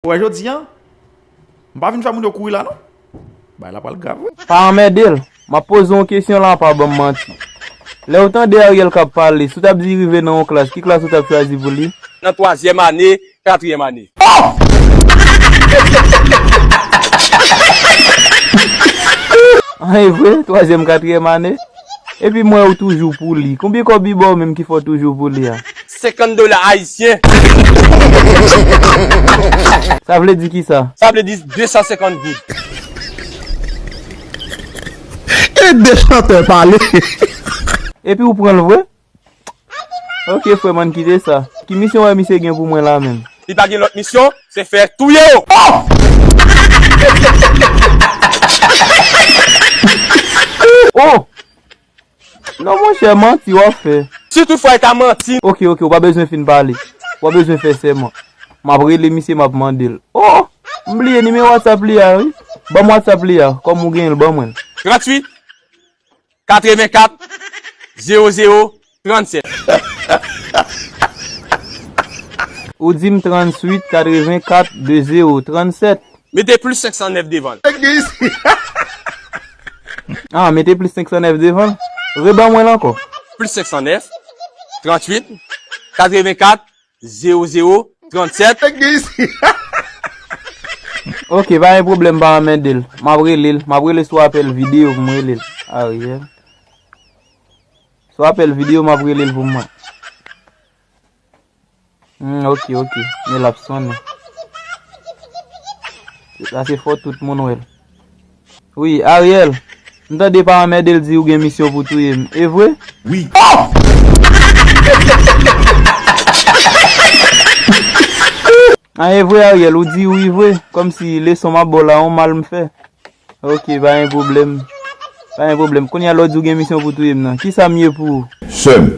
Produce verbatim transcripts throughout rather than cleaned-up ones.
Ou wè jodi a, m pa vin fè moun yo kouri la non. Bagay la pral grav wi. Pa anmède l. M ap poze w yon kesyon la, pa ban m manti. Lè w tande Ariel k ap pale, si w t ap di rive nan yon klas, ki klas ou t ap chwazi pou li? Nan twazyèm ane, katriyèm ane. An, e vre, twazyèm, katriyèm ane. Epi m wè ou toujou pou li. Konbyen kòb li ba w menm ki fè w toujou pou li a? Senkant dola ayisyen. Sa vle di kisa? Sa vle di de san senkant goud. E de chantè pale. Epi ou pran l vre? Ok, frè m, ann kite sa. Ki misyon wè misye gen pou mwen la menm? Li pa gen lòt misyon, se fè touye yo. Oh! Non, monchè, manti w ap fè. Si toutfwa e ta manti. Ok, ok, ou pa bezwen fin pale. Ou pa bezwen fè sèman. M ap rele misye, m ap mande l. Oh! M bliye nimewo WhatsApp li a, wi. Ban m WhatsApp li a, kòm ou genyen l, ban mwen l. Tranntuit, katrevenkat, zewo zewo, trannsèt. Ou di m tranntuit, katrevenkat, de zewo, trannsèt. Mete plis senk san nèf devan l. Ah, mete plis senk san nèf devan l. Reban mwen l ankò. Plis senk san nèf, tranntuit, katrevenkat, zewo zewo, trannsèt. Ok, pa gen pwoblèm, pa anmède l. M ap rele l. M ap rele sou apèl videyo pou m rele l. Ariel. Sou apèl videyo, m ap rele l pou m wè. Hmm, ok, ok. Men l ap sonnen. Sa se fò tout moun wè l. Wi, Ariel. M tande pa anmède l di ou gen misyon pou touye m. E vre? Wi. Ah, e vre, Ariel, ou di wi vre. Kòmsi leson m ap ba w la, yon mal m fè. Ok, pa gen pwoblèm. Pa gen pwoblèm. Kounye a lè w di w gen misyon pou touye m nan, kisa m ye pou ou? Sè m.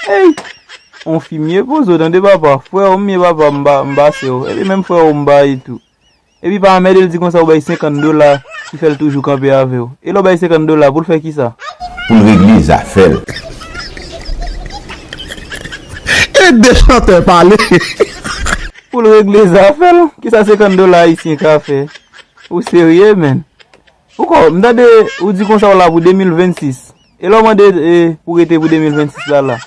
Hey! On fi m ye poze w, tande papa. Frè w m ye papa, m pa, m pa sè w. Epi menm frè w m pa ye tou. Epi pa anmède l di konsa ou bay senkant dola ki fè l toujou kanpe avè w. E lè w bay senkant dola pou l fè kisa? Pou l regle zafè l. E de chantè pale. Pou l regle zafè l? Kisa senkant dola ayisyen ka fè? Ou serye, menn? Ou ko, m tande ou di konsa w la pou de mil vennsis. E lè w mande, e, pou rete pou de mil vennsis la la?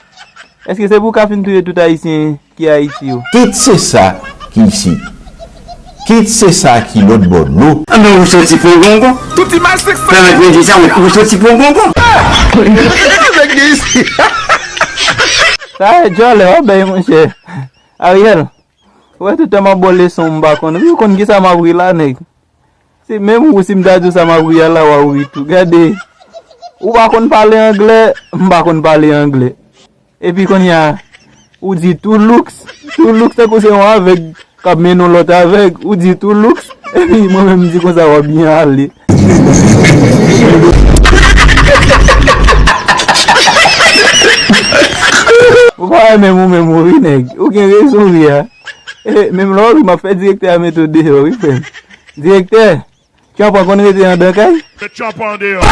Èske se pou w ka fin touye tout ayisyen ki Ayiti yo? Kit se sa ki isit. Kit se sa ki lòt bò dlo. Anben ou soti pou gongon. Tout imaj se fèk. Pèmèt mwen di sa, ou soti pou gongon. Sa e djòlè w ap bay, monchè. Ariel, ou wè tout tan m ap ba w leson m pa konn ri, ou konn kisa m ap ri la, nèg? Se menm ou, si m ta di w sa m ap ri a la, w a ri tou. Gade, ou pa konn pale anglè, m pa konn pale anglè. Epi kounye a, ou di two looks, two looks tankou se yon avèg k ap mennen yon lòt avèg, ou di two looks, epi mwen menm m di konsa w ap byen ale. Ou pa wè menm ou menm ou ri nèg, ou gen rezon ri a. E, menm lè w ri, m ap fè direktè a mete w deyò wi frè m. Direktè, tchanpan konn rete anndan kay? Met tchanpan deyò.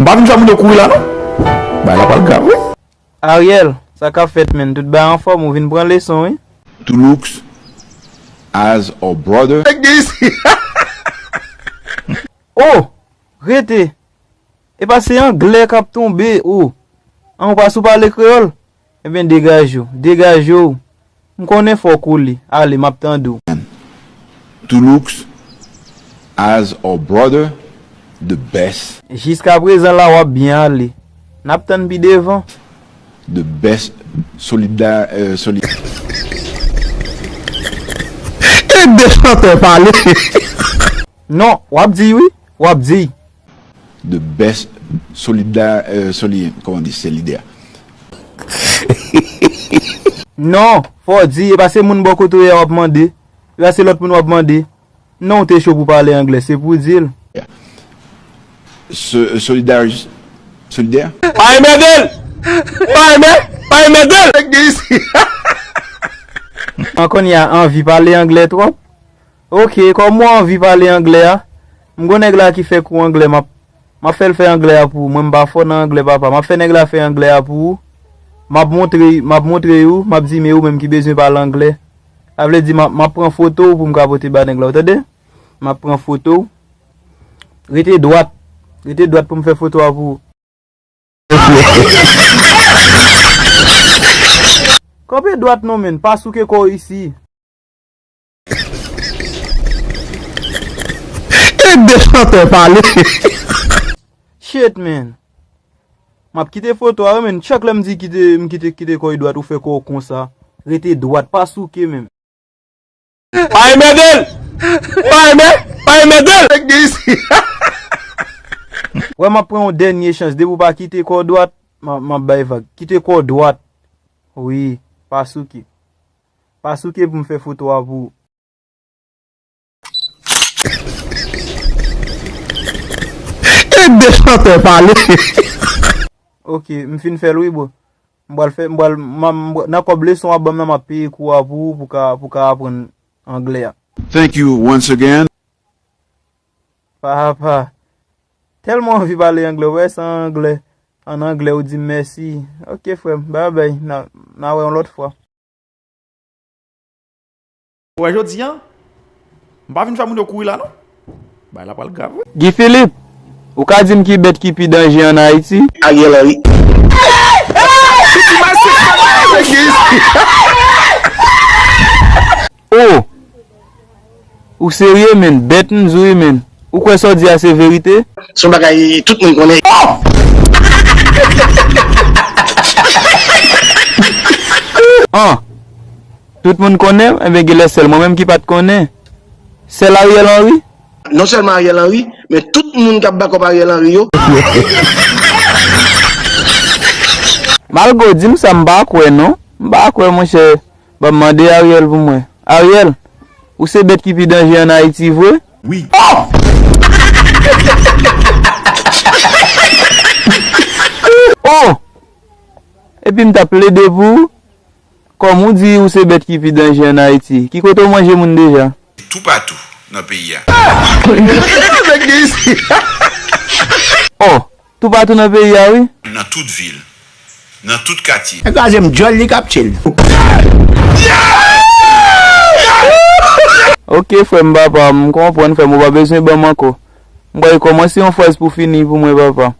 M pa vin fè moun yo kouri la non. Bagay la pral grav wi. Ariel, sa k ap fèt menn? Tout bagay anfòm, ou vin pran leson wi. Two looks as a brother. Oh! Rete! Epa se anglè k ap tonbe, oh! An ou pa sou pale kreyòl? Ebyen degaje w, degaje w. M konnen fò w koule. Ale, m ap tande w. Two looks as a brother, the best. Jiskaprezan la w ap byen ale. N ap tann pi devan. The best solida, euh, soli- E de chantè pale. Non, w ap di wi, w ap di. The best solida, euh, soli, kòman di, solidaire. Non, fò w di, e pa se moun bò kote w ye a w ap mande. E pa se lòt moun w ap mande. Non, w te cho pou pale anglè, se pou w di l. So-, solidaire, solidaire? Pa enmède l! Pa enmè-, pa enmède l! An kounye a, anvi pale anglè twòp? Ok, kòm ou anvi pale anglè a, m gon nèg la ki fè kou anglè, m ap, m ap fè l fè anglè a pou ou. Mwen m pa fò nan anglè papa, m ap fè nèg la fè anglè a pou ou. M ap montre, m ap montre ou, m ap di, men ou menm ki bezwen pale anglè. Sa vle di, m ap, m ap pran foto w pou m ka pote ba nèg la, ou tande? M ap pran foto w. Rete dwat. Rete dwat pou m fè foto a pou ou. Kanpe dwat non, men. Pa souke kò w isi. Ede chantè pale. Shit, man. M ap kite foto a, wi, men. Chak lè m di kite, m kite, kite kò w dwat, ou fè kò w konsa. Rete dwat, pa souke, men. Pa enmède l! Pa enmè-, pa enmède l! Wè, m ap pran yon dènye chans. Depi w pa kite kò w dwat, m a, m ap bay vag. Kite kò w dwat. Wi, pa souke. Pa souke pou m fè foto a pou ou. Ede chantè pale. Ok, m fin fè l wi, bro. M pral fè, m pral, m, m, nan kòb leson w ap ban m nan, m ap peye kou a pou ou, pou ka, pou ka aprann anglè a. Thank you once again. Papa. Tèlman anvi pale anglè, wè, se an anglè. An anglè, ou di m mèsi. Ok, frè m, bye bye. Na, na wè yon lòt fwa. Ou wè jodi a, m pa vin fè moun yo kouri la non. Bagay la pral grav wi. Guy Philippe, ou ka di m ki bèt ki pi danje ann Ayiti? Ariel Henry. Oh! Ou serye, menn? Bèt m di w wi, menn. Ou kwè sa w di a se verite? Se yon bagay tout moun konnen. An! Tout moun konnen m? Enben, genlè sèl mwen menm ki pa t konnen. Sèl Ariel Henry? Non sèlman Ariel Henry, men tout moun k ap bakòp Ariel Henry yo. Malgre w di m sa, m pa kwè non. M pa kwè, monchè. Ban m mande Ariel pou mwen. Ariel, ou se bèt ki pi danje ann Ayiti vre? Wi. Oh! Epi m t ap plede pou ou. Kòm ou di ou se bèt ki pi danje ann Ayiti, ki kote w manje moun deja? Toupatou nan peyi a. Oh, toupatou nan peyi a, wi. Nan tout vil, nan tout katye. Nèg la se m djòl li k ap tchil. Ok, frè m, papa, m konprann, frè m, ou pa bezwen ban m ankò. M pral kòmanse yon fraz pou fini pou mwen, papa.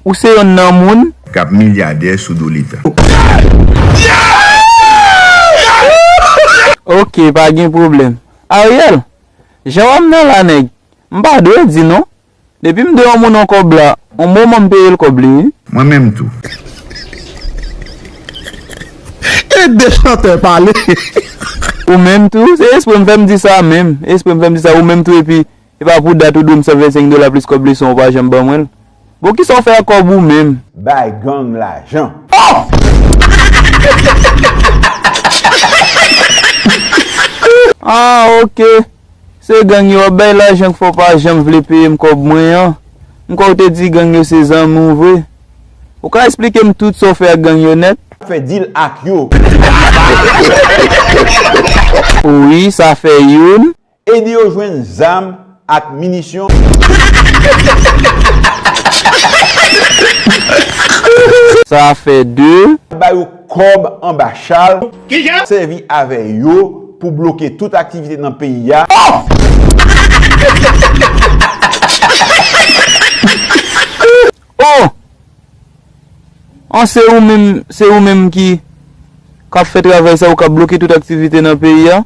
Ou se yonn nan moun k ap milyadè sou do Leta. Ok, pa gen pwoblèm. Ariel, jan w ap nan la, nèg, m pa dwe di non. Depi m dwe yon moun yon kòb la, yon moman m peye l kòb li, wi. Mwen menm tou. Ede chantè pale. Ou menm tou, se espre m fè m di sa menm. Espre m fè m di sa, ou menm tou, epi e pa pou dat ou dwe m san vennsenk dola plis kòb leson, ou pa janm ban mwen l. Bon, kisa w fè ak kòb ou menm? Bay gang lajan. Oh! Ah, ok. Se gang yo ap bay lajan k fè w pa janm vle peye m kòb mwen an. M kwè w te di gang yo se zanmi w vre. Ou ka esplike m tout sa w fè ak gang yo nèt? Fè dil ak yo. Wi, sa fè youn. Ede yo jwenn zam ak minisyon. Sa fè de. Ba yo kòb anba chal. Kijan? Sèvi avè yo pou bloke tout aktivite nan peyi a. Oh! An, se ou menm, se ou menm ki, k ap fè travay sa, ou k ap bloke tout aktivite nan peyi a?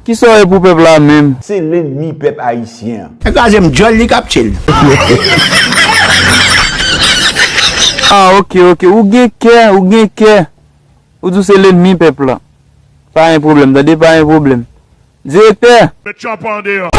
Kisa w ye pou pèp la menm? Se lènmi pèp ayisyen an. Nèg la se m djòl li k ap tchil. Ah, ok, ok. Ou gen kè, ou gen kè. Ou di w se lènmi pèp la. Pa gen pwoblèm, tande, pa gen pwoblèm. Direktè! Met chòp andeyò.